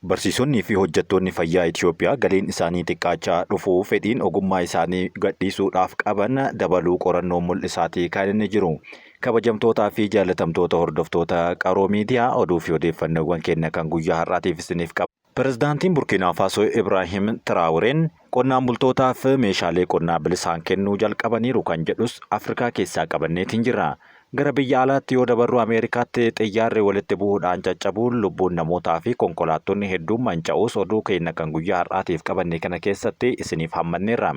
Barsiisonnii fi hojjettoonni fayyaa Itiyoophiyaa galiin isaanii xiqqaachaa dhufuu fedhiin ogummaa isaanii gadhiisuudhaaf qaban dabaluu qorannoon mul'isaatii kan inni jiru. Kabajamtootaa fi jaalatamtoota hordoftoota Qaroo Miidiyaa, oduu fi odeeffannoowwan keenya kan guyyaa har'aatiif isiniif qaba. Pirezidaantiin Burkiinaa Faasoo Ibraahim Tiraawureen qonnaan bultootaaf meeshaalee qonnaa bilisaan kennuu jalqabaniiru kan jedhus Afrikaa keessaa qabanneetiin jirra. Gara biyya alaatti yoo dabarru, Ameerikaatti xiyyaarri walitti bu'uudhaan caccabuun lubbuun namootaa fi konkolaattonni hedduun manca'uus oduu keenya kan guyyaa har'aatiif qabanne kana keessatti isiniif hammanneerra.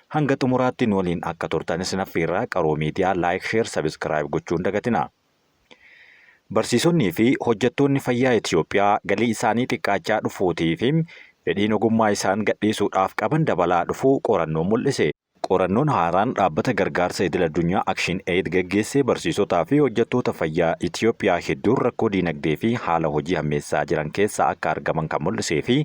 Hanga xumuraatti nu waliin akka turtan isin affeerra. Qaroo Miidiyaa like, share, subscribe gochuun dagatina. Barsiisonnii fi hojjettoonni fayyaa Itiyoophiyaa galii isaanii xiqqaachaa dhufuutii fi fedhiin ogummaa isaan gadhiisuudhaaf qaban dabalaa dhufuu qorannoon mul'ise. Qorannoon haaraan dhaabbata gargaarsa idil addunyaa Action Aid gaggeesse barsiisotaa fi hojjettoota fayyaa Itiyoophiyaa hedduun rakkoo diinagdee fi haala hojii hammeessaa jiran keessa akka argaman kan mul'isee fi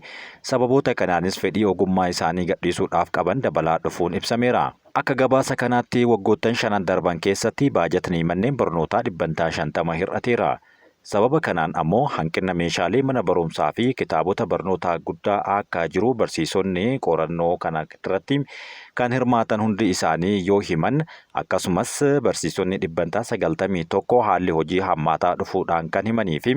sababoota kanaanis fedhii ogummaa isaanii gadhiisuudhaaf qaban dabalaa dhufuun ibsameera. Akka gabaasa kanaatti waggoottan shanan darban keessatti baajatni manneen barnootaa dhibbantaa 50 hir'ateera. Sababa kanaan ammoo hanqinna meeshaalee mana barumsaa fi kitaabota barnootaa guddaa akka jiru barsiisonni qorannoo kana irratti kan hirmaatan hundi isaanii yoo himan, akkasumas barsiisonni dhibbantaa 91 haalli hojii hammaataa dhufuudhaan kan himanii fi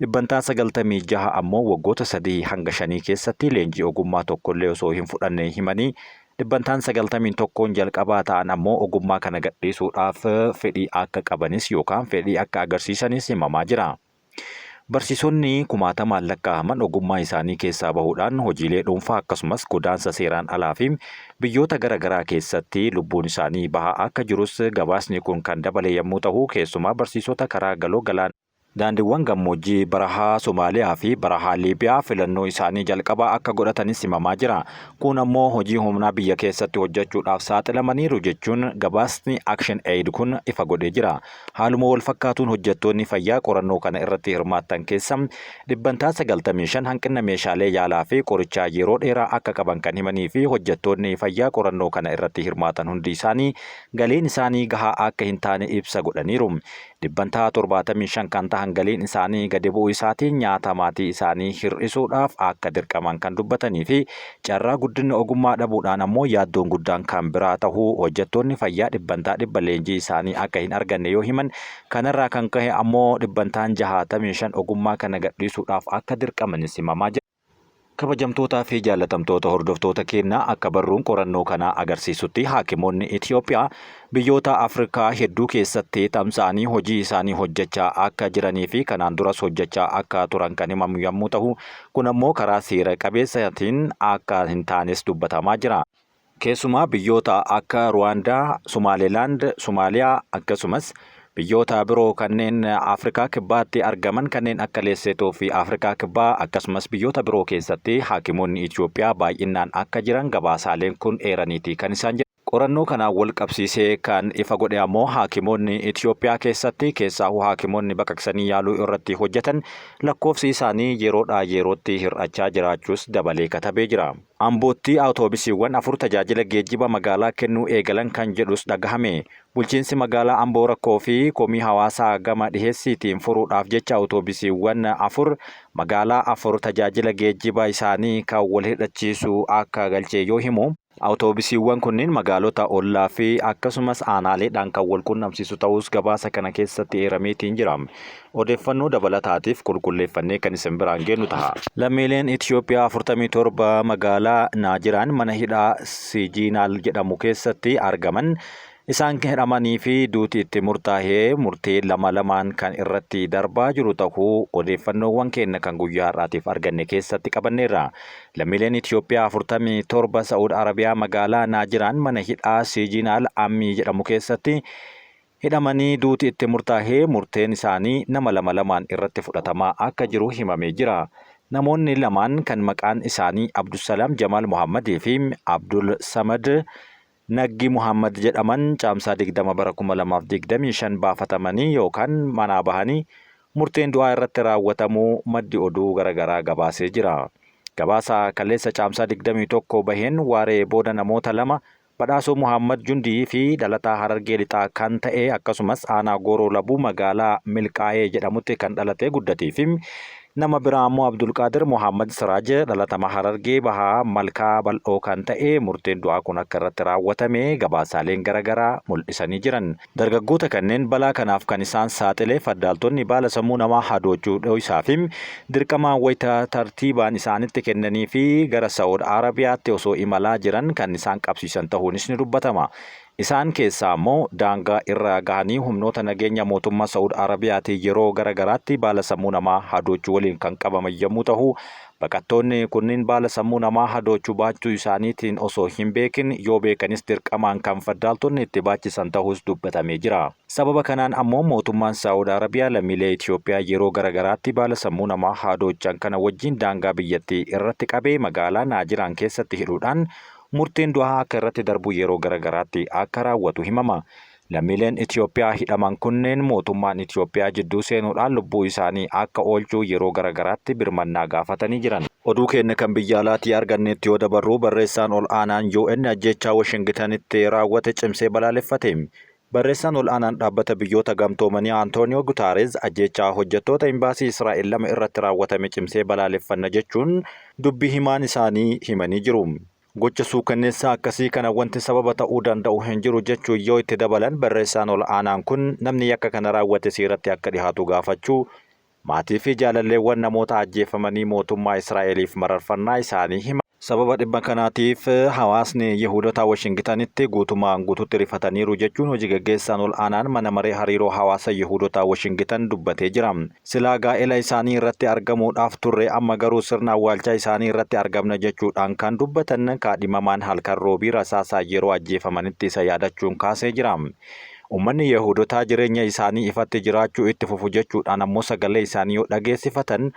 dhibbantaa 96 ammoo waggoota sadii hanga shanii keessatti leenjii ogummaa tokkollee osoo hin fudhanne himanii, dhibbantaan 91n jalqabaa ta'an ammoo ogummaa kana gadhiisuudhaaf fedhii akka qabanis yookaan fedhii akka agarsiisanis himamaa jira. Barsiisonni kumaatamaan lakkaa'aman ogummaa isaanii keessaa bahuudhaan hojiilee dhuunfaa akkasumas godaansa seeraan alaa fi biyyoota gara garaa keessatti lubbuun isaanii bahaa akka jirus gabaasni kun kan dabale yommuu ta'u, keessumaa barsiisota karaa galoo galaanaa, daandiiwwan gammoojjii barahaa Somaaliyaa fi barahaa Liibiyaa filannoo isaanii jalqabaa akka godhatanis himamaa jira. Kun ammoo hojii humnaa biyya keessatti hojjechuudhaaf saaxilamaniiru jechuun gabaasni Action Aid kun ifa godhee jira. Haaluma wal fakkaatuun hojjettoonni fayyaa qorannoo kana irratti hirmaattan keessa dhibbantaa 95 hanqinna meeshaalee yaalaa fi qorichaa yeroo dheeraa akka qaban kan himanii fi hojjettoonni fayyaa qorannoo kana irratti hirmaatan hundi isaanii galiin isaanii gahaa akka hin taane ibsa godhaniiru. Dhibbantaa 75 kan tahan galiin isaanii gadi bu'uu isaatiin nyaata maatii isaanii hir'isuudhaaf akka dirqaman kan dubbatanii fi carraa guddinna ogummaa dhabuudhaan ammoo yaaddoon guddaan kan biraa tahuu, hojjettoonni fayyaa dhibbantaa 100 leenjii isaanii akka hin arganne yoo himan, kanarraa kan kahe ammoo dhibbantaan 65 ogummaa kana gadhiisuudhaaf akka dirqamanis himamaa jira. Kabajamtootaa fi jaallatamtoota hordoftoota keennaa, akka barruun qorannoo kanaa agarsiisutti haakimoonni Itiyoophiyaa biyyoota Afrikaa hedduu keessatti tamsa'anii hojii isaanii hojjechaa akka jiranii fi kanaan duras hojjechaa akka turan kan himamu yammuu tahu, kun ammoo karaa seera qabeessatiin akka hin taanes dubbatamaa jira. Keessumaa biyyoota akka Ruwaandaa, Sumaaleelaand, Sumaaliyaa akkasumas biyyoota biroo kanneen Afrikaa Kibbaatti argaman kanneen akka Leesseetoo fi Afrikaa Kibbaa akkasumas biyyoota biroo keessatti haakimoonni Itiyoophiyaa baay'innaan akka jiran gabaasaaleen kun eeraniiti kan isaan jedhan. Qorannoo kanaan wal qabsiisee kan ifa godhe ammoo haakimoonni Itiyoophiyaa keessatti, keessaahuu haakimoonni baqaqsanii yaaluu irratti hojjetan lakkoofsi isaanii yeroodhaa yerootti hir'achaa jiraachuus dabalee katabee jira. Ambootti Awutoobisiiwwan 4 tajaajila geejjiba magaalaa kennuu eegalan kan jedhus dhagahame. Bulchiinsi magaalaa Amboo rakkoo fi komii hawaasaa gama dhiheessiitiin furuudhaaf jecha Awutoobisiiwwan 4 magaalaa 4 tajaajila geejjiba isaanii kan wal hidhachiisu akka galche yoo himu, Awutoobisiiwwan kunniin magaalota ollaa fi akkasumas aanaaleedhaan kan wal qunnamsiisu ta'uus gabaasa kana keessatti eerameetiin jira. Odeeffannoo dabalataatiif qulqulleeffannee kan isin biraan geennu taha. Lammiileen Itiyoophiyaa 47 magaalaa Naajiraan mana hidhaa Sijiinaal jedhamu keessatti argaman isaan hidhamanii fi duuti itti murtaahee murtee lama lamaan kan irratti darbaa jiru tahuu odeeffannoowwan keenna kan guyyaa har'aatiif arganne keessatti qabanneerra. Lammiileen Itiyoophiyaa 47 Sa'ud Arabiyaa magaalaa Naajiraan mana hidhaa Sijiinaal Ammii jedhamu keessatti hidhamanii duuti itti murtaahee murteen isaanii nama lama lamaan irratti fudhatamaa akka jiru himamee jira. Namoonni lamaan kan maqaan isaanii Abdusalaam Jamaal Mohaammadii fi Abdul Samad Naggi Mohaammad jedhaman Caamsaa 20 bara 2025 baafatamanii yookaan manaa bahanii murteen du'aa irratti raawwatamuu maddi oduu gara garaa gabaasee jira. Gabaasa kaleessa Caamsaa 21 baheen waaree booda namoota lama Badhaasoo Mohaammad Jundii fi dhalataa Harargee Lixaa kan ta'e akkasumas aanaa Gooroo Labuu magaalaa Milqaayee jedhamutti kan dhalatee guddatee fi Nama biraa ammoo Abdulqaadir Mohaammad Siraaj dhalatama Harargee Bahaa Malkaa Bal'oo kan ta'e murteen du'aa kun akka irratti raawwatame gabaasaaleen gara garaa mul'isanii jiran. Dargaggoota kanneen balaa kanaaf kan isaan saaxile faddaaltonni baala sammuu namaa hadoochuu dhoysaa fi dirqamaan wayita tartiibaan isaanitti kennanii fi gara Sa'ud Arabiyaatti osoo imalaa jiran kan isaan qabsiisan tahuunis ni dubbatama. Isaan keessaa ammoo daangaa irra gahanii humnoota nageenya mootummaa Sa'ud Arabiyaatiin yeroo gara garaatti baala sammuu namaa hadoochu waliin kan qabaman yommuu tahu, baqattoonni kunniin baala sammuu namaa hadoochu baachuu isaaniitiin osoo hin beekin, yoo beekanis dirqamaan kan faddaaltonni itti baachisan tahuus dubbatamee jira. Sababa kanaan ammoo mootummaan Sa'ud Arabiyaa lammiilee Itoophiyaa yeroo gara garaatti baala sammuu namaa hadoochan kana wajjin daangaa biyyattii irratti qabee magaalaa Naajiraan keessatti hidhuudhaan murteen du'aa akka irratti darbu yeroo gara garaatti akka raawwatu himama. Lammiileen Itoophiyaa hidhaman kunneen mootummaan Itoophiyaa jidduu seenuudhaan lubbuu isaanii akka oolchu yeroo gara garaatti birmannaa gaafatanii jiran. Oduu keenya kan biyya alaatii arganneetti yoo dabarru barreessaan ol aanaan UN ajjeechaa Washingitanitti raawwate cimsee balaaleffate. Barreessaan ol aanaan Dhaabbata Biyyoota Gamtoomanii Antooniyoo Gutaareez ajjeechaa hojjettoota Imbaasii Israa'el 2 irratti raawwatame cimsee balaaleffanna jechuun dubbi himaan isaanii himanii jiru. Gocha suukanneessaa akkasii kana wanti sababa ta'uu danda'u hin jiru jechuun yoo itti dabalan barreessaan ol aanaan kun namni yakka kana raawwate seeratti akka dhihaatu gaafachuu Maatii fi jaalalleewwan namoota ajjeefamanii mootummaa Israa'eliif mararfannaa isaanii himan. Sababa dhimma kanaatiif hawaasni Yihuudotaa Washingitanitti guutumaan guututti rifataniiru jechuun hoji gaggeessaan ol aanaan mana maree hariiroo hawaasa Yihuudotaa Washingitan dubbatee jira. Silaa gaa'ela isaanii irratti argamuudhaaf turre amma garuu sirna awwaalchaa isaanii irratti argamna jechuudhaan kan dubbatan kaadhimamaan halkan Roobii rasaasaan yeroo ajjeefamanitti isa yaadachuun kaasee jira. Ummanni Yahuudotaa jireenya isaanii ifatti jiraachuu itti fufu jechuudhaan ammoo sagalee isaanii yoo dhageessifatan,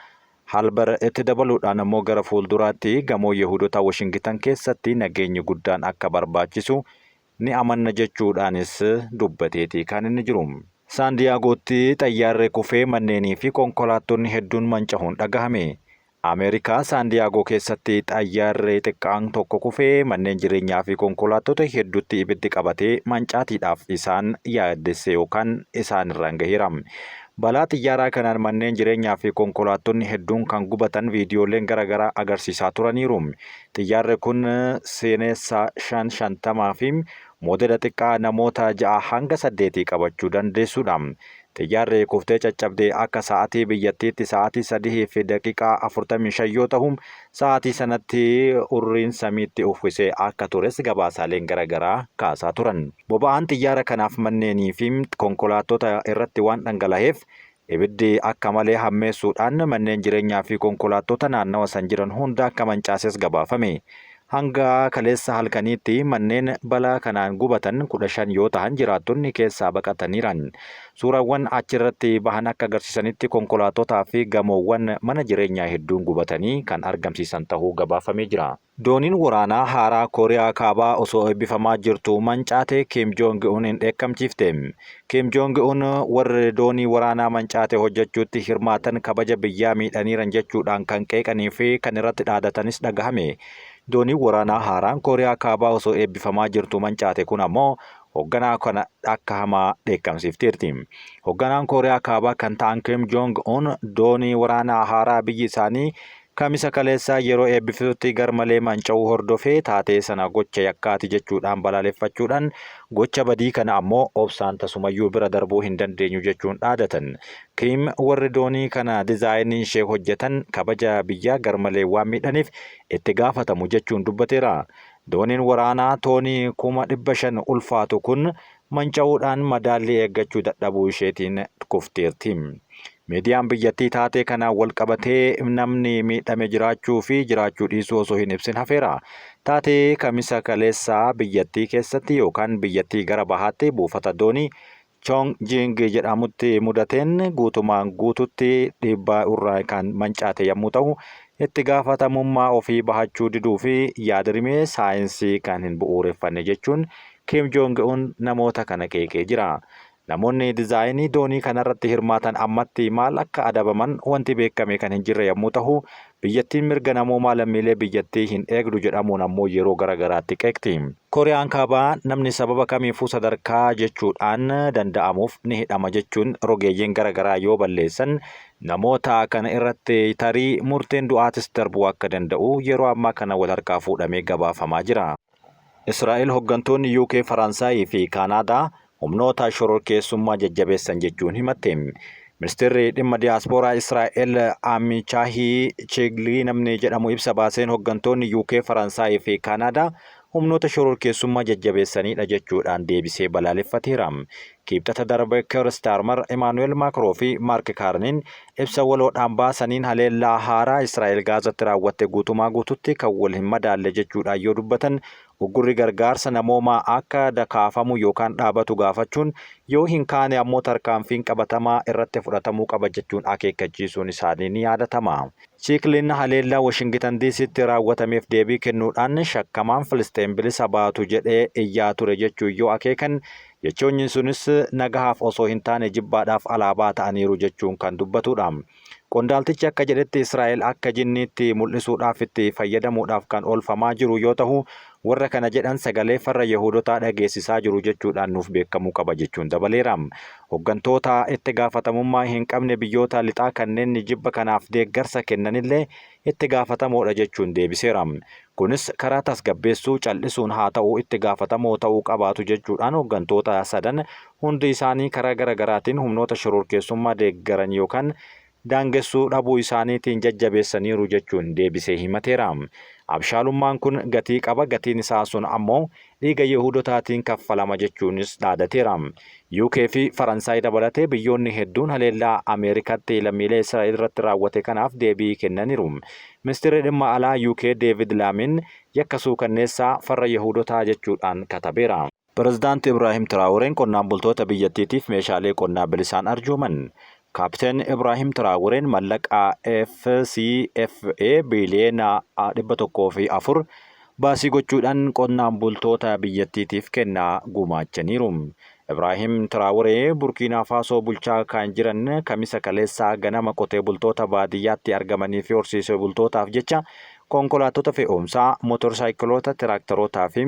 Halber itti dabaluudhaan ammoo gara fuulduraatti gamoo Yahuudotaa Washingitan keessatti nageenyi guddaan akka barbaachisu ni amanna jechuudhaanis dubbateeti kan inni jiru. Saan Diyaagootti xayyaarri kufee manneenii fi konkolaattonni hedduun mancahuun dhagahame. Ameerikaa Saan Diyaagoo keessatti xayyaarri xiqqaan tokko kufee manneen jireenyaa fi konkolaattota hedduutti ibiddi qabatee mancaatiidhaaf isaan yaaddesse yookaan isaan irraan gaheera. Balaa xiyyaaraa kanaan manneen jireenyaa fi konkolaattonni hedduun kan gubatan viidiyooleen gara garaa agarsiisaa turaniiru. Xiyyaarri kun Seenessa 550 fi moodela xiqqaa namoota 6 hanga saddeetii qabachuu dandeessudha. Xiyyaarri kuftee caccabde akka sa'atii biyyattiitti sa'atii 3:45 yoo tahu, sa'atii sanatti urriin samiitti uwwisee akka tures gabaasaaleen gara garaa kaasaa turan. Boba'aan xiyyaara kanaaf manneenii fi konkolaattota irratti waan dhangalaheef ibiddi akka malee hammeessuudhaan manneen jireenyaa fi konkolaattota naannawa san jiran hunda akka mancaases gabaafame. Hanga kaleessa halkaniitti manneen balaa kanaan gubatan 15 yoo tahan jiraattonni keessaa baqataniiran. Suuraawwan achirratti bahan akka agarsiisanitti konkolaatotaa fi gamoowwan mana jireenyaa hedduun gubatanii kan argamsiisan tahuu gabaafamee jira. Dooniin waraanaa haaraa Kooriyaa Kaabaa osoo eebbifamaa jirtu mancaate Kim Jong Un hin dheekkamchiifte. Kim Jong Un warri doonii waraanaa mancaate hojjechuutti hirmaatan kabaja biyyaa miidhaniiran jechuudhaan kan qeeqanii fi kan irratti dhaadatanis dhagahame. Dooniin waraanaa haaraan Kooriyaa Kaabaa osoo eebbifamaa jirtu mancaate kun ammoo hogganaa kana akka hamaa dheekkamsiifteerti. Hogganaan Kooriyaa Kaabaa kan ta'an Kim Jong Un doonii waraanaa haaraa biyyi isaanii Kamisa kaleessaa yeroo eebbiftutti garmalee manca'uu hordofee taatee sana gocha yakkaati jechuudhaan balaaleffachuudhaan gocha badii kana ammoo obsaan tasumayyuu bira darbuu hin dandeenyu jechuun dhaadatan. Kiim warri doonii kana dizaayinii ishee hojjetan kabaja biyyaa garmalee waan miidhaniif itti gaafatamu jechuun dubbateera. Dooniin waraanaa toonii 500,000 ulfaatu kun manca'uudhaan madaallii eeggachuu dadhabuu isheetiin kufteerti. Miidiyaan biyyattii taatee kanaan walqabatee namni miidhame jiraachuu fi jiraachuu dhiisuu osoo hin ibsin hafeera. Taatee Kamisa kaleessaa biyyattii keessatti yookaan biyyattii gara bahaatti buufata doonii Chongjing jedhamutti mudateen guutumaan guututti dhiibbaa irraa kan mancaate yammuu ta'u, itti gaafatamummaa ofii bahachuu diduu fi yaad-rimee saayinsii kan hin bu'uureffanne jechuun Kim Jong Un namoota kana qeeqee jira. Namoonni dizaayinii doonii kanarratti hirmaatan ammatti maal akka adabaman wanti beekame kan hin jirre yammuu tahu, Biyyattiin mirga namoomaa lammiilee biyyattii hin eegdu jedhamuun ammoo yeroo gara garaatti qeeqxi. Kooriyaan Kaabaa namni sababa kamiifuu sadarkaa jechuudhaan danda'amuuf ni hidhama jechuun rogeeyyiin gara garaa yoo balleessan namoota kana irratti tarii murteen du'aatis darbuu akka danda'u yeroo ammaa kana wal harkaa fuudhamee gabaafamaa jira. Israa'el hoggantoonni UK, Faransaayii fi Kaanaadaa humnoota shororkeessummaa jajjabeessan jechuun himatte. Ministeerri dhimma diyaaspooraa Israa'el Amichaahii Chiglii namni jedhamu ibsa baaseen hoggantoonni UK, Faransaayii fi Kaanaadaa humnoota shororkeessummaa jajjabeessanidha jechuudhaan deebisee balaaleffateera. Kibxata darbe Keir Starmer, Emaanu'eel Maakroo fi Maark Kaarniin ibsa waloodhaan baasaniin haleellaa haaraa Israa'el Gaazatti raawwatte guutumaa guututti kan wal hin madaalle jechuudhaan yoo dubbatan, uggurri gargaarsa namoomaa akka dakaafamu yookaan dhaabatu gaafachuun yoo hin kaane ammoo tarkaanfiin qabatamaa irratti fudhatamuu qaba jechuun akeekkachiisuun isaanii ni yaadatama. Chiikliin haleellaa Washingitan DC'tti raawwatameef deebii kennuudhaan shakkamaan Filisxeem bilisa baatu jedhee iyyaa ture jechuun yoo akeekan, jechoonni sunis nagahaaf osoo hin taane jibbaadhaaf alaabaa ta'aniiru jechuun kan dubbatudha. Qondaaltichi akka jedhetti Israa'el akka jinniitti mul'isuudhaaf itti fayyadamuudhaaf kan oolfamaa jiru yoo tahu, warra kana jedhan sagalee farra Yahuudotaa dhageessisaa jiru jechuudhaan nuuf beekamuu qaba jechuun dabaleera. Hoggantoota itti gaafatamummaa hin qabne biyyoota lixaa kanneen jibba kanaaf deeggarsa kennanillee itti gaafatamoodha jechuun deebiseera. Kunis karaa tasgabbeessuu cal'isuun haa ta'u itti gaafatamoo ta'uu qabaatu jechuudhaan hoggantoota sadan hundi isaanii karaa gara garaatiin humnoota shororkeessummaa deeggaran yookaan daangessuu dhabuu isaaniitiin jajjabeessaniiru jechuun deebisee himateera. Abshaalummaan kun gatii qaba, gatiin isaa sun ammoo dhiiga Yihudotaatiin kaffalama jechuunis dhaadateera. UK fi Faransaay dabalatee biyyoonni hedduun haleellaa Ameerikaatti lammiilee Israa'el irratti raawwate kanaaf deebii kennaniiru. Ministeerri dhimma alaa UK Deevid Laamin yakka suukanneessaa farra Yihudotaa jechuudhaan katabeera. Pirezidaanti Ibraahim Tiraawureen qonnaan bultoota biyyattiitiif meeshaalee qonnaa bilisaan arjooman. Kaapteen Ibraahim Tiraawureen mallaqa FCFA biiliyoona 104 baasii gochuudhaan qonnaan bultoota biyyattiitiif kennaa gumaachaniiru. Ibraahim Tiraawuree Burkiinaa Faasoo bulchaa kan jiran Kamisa kaleessaa ganama qotee bultoota baadiyyaatti argamanii fi horsiisee bultootaaf jecha konkolaattota fe'umsaa, motorsaaykiloota, tiraaktarootaa fi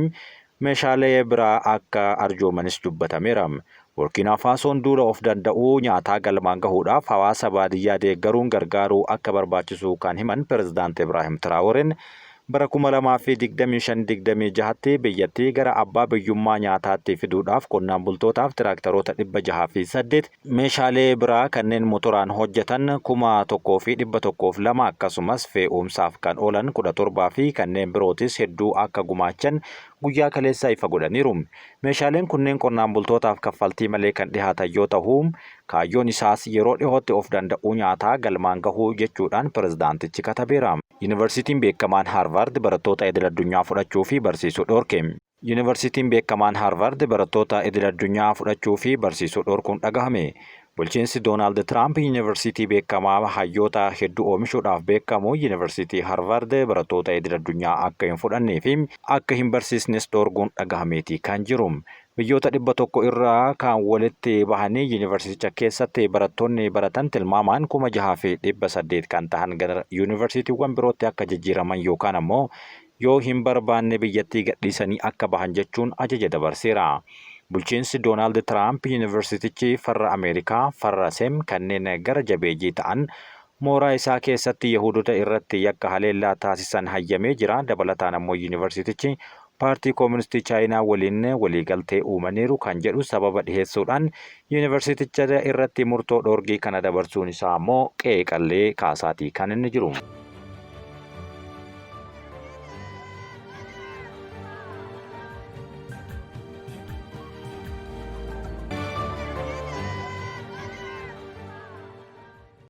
meeshaalee biraa akka arjoomanis dubbatameera. Burkiinaa Faasoon duula of danda'uu nyaataa galmaan gahuudhaaf hawaasa baadiyyaa deeggaruun gargaaruu akka barbaachisu kan himan Pirezidaanti Ibraahim Tiraawureen bara 2025-26tti biyyattii gara abbaa biyyummaa nyaataatti fiduudhaaf qonnaan bultootaaf tiraaktaroota 608, meeshaalee biraa kanneen motoraan hojjetan 1102 akkasumas fe'umsaaf kan oolan 17 fi kanneen birootis hedduu akka gumaachan guyyaa kaleessaa ifa godhaniiru. Meeshaaleen kunneen qonnaan bultootaaf kaffaltii malee kan dhihaatan yoo tahu, kaayyoon isaas yeroo dhihootti of danda'uu nyaataa galmaan gahuu jechuudhaan pirezidaantichi katabeera. Yuunivarsiitiin beekamaan Haarvaard barattoota idil-addunyaa fudhachuu fi barsiisuu dhorke. Yuunivarsiitiin beekamaan Haarvaard barattoota idil-addunyaa fudhachuu fi barsiisuu dhorkuun dhagahame. Bulchiinsi Doonaald Tiraamp yuunivarsiitii beekamaa hayyoota hedduu oomishuudhaaf beekamu Yuunivarsiitii Haarvaard barattoota idil-addunyaa akka hin fudhannee fi akka hin barsiisnes dhorkuun dhagahameeti kan jiru. Biyyoota 100 irraa kan walitti bahanii yuunivarsiiticha keessatti barattoonni baratan tilmaamaan 6800 kan tahan gara yuunivarsiitiiwwan birootti akka jijjiiraman yookaan ammoo yoo hin barbaanne biyyattii gadhiisanii akka bahan jechuun ajaja dabarseera. Bulchiinsi Doonaald Tiraamp yuunivarsiitichi farra Ameerikaa, farra Seem kanneen gara jabeeyyii ta'an mooraa isaa keessatti Yahudota irratti yakka haleellaa taasisan hayyamee jira. Dabalataan ammoo yuunivarsiitichi paartii kooministii Chaayinaa waliin waliigaltee uumaniiru kan jedhu sababa dhiheessuudhaan yuunivarsiiticha irratti murtoo dhoorgii kana dabarsuun isaa ammoo qeeqallee kaasaatii kan inni jiru.